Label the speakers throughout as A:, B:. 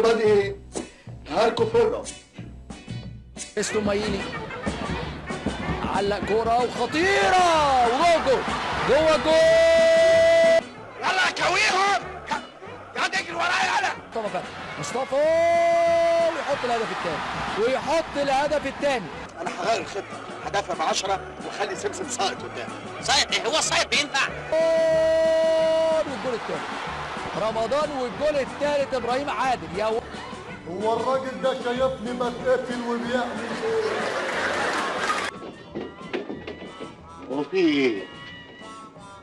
A: Everybody نهاركم فل.
B: اسلو مايلي علق كورة وخطيرة وجوه جول، جوه جول.
A: يلا كويهم، يا تجري ورايا. يلا
B: مصطفى فتحي، مصطفى ويحط الهدف الثاني، ويحط الهدف الثاني.
A: انا هغير الخطة، هدافع ب 10 واخلي سمسم ساقط قدام.
C: ساقط ايه؟ هو الساقط بينفع؟
B: والجول الثاني رمضان، والجول الثالث ابراهيم عادل. يا
D: هو الراجل ده شايفني بتقتل وبيعمل ايه؟
E: هو في ايه؟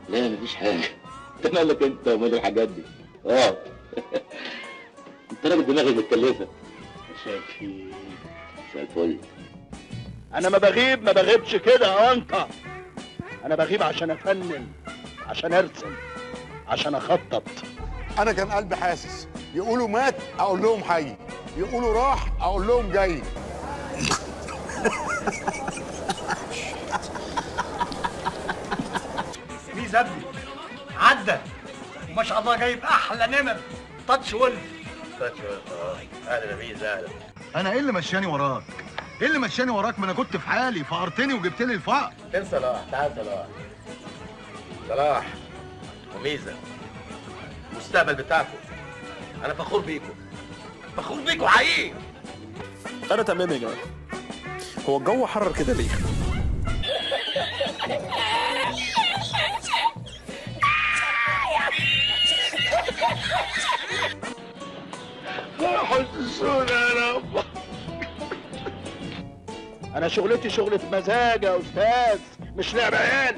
E: لا مفيش حاجة. انت مالك انت ومال الحاجات دي؟ انت راجل دماغك متكلفة. مساء الخير. مساء الفل.
A: انا ما بغيب، ما بغيبش كده يا انت. انا بغيب عشان افنن، عشان ارسم، عشان اخطط.
D: انا كان قلبي حاسس، يقولوا مات اقول لهم حي، يقولوا راح اقول لهم جاي.
A: ميز ابني عدى وما شاء الله جايب احلى نمر. تاتش ولف.
E: تاتش ولف. اهلا يا ميز، اهلا.
D: انا ايه اللي مشاني وراك؟ ايه اللي مشاني وراك؟ ما انا كنت في حالي، فقرتني وجبت لي الفقر.
E: فين صلاح؟ تعال صلاح. صلاح وميزه، المستقبل بتاعكم، انا فخور بيكم، فخور بيكم حقيقي.
F: انا تمام يا جماعة. هو الجو حرر كده ليه؟
A: حسونا يا رب. انا شغلتي شغلة مزاج يا استاذ، مش لعب عيال.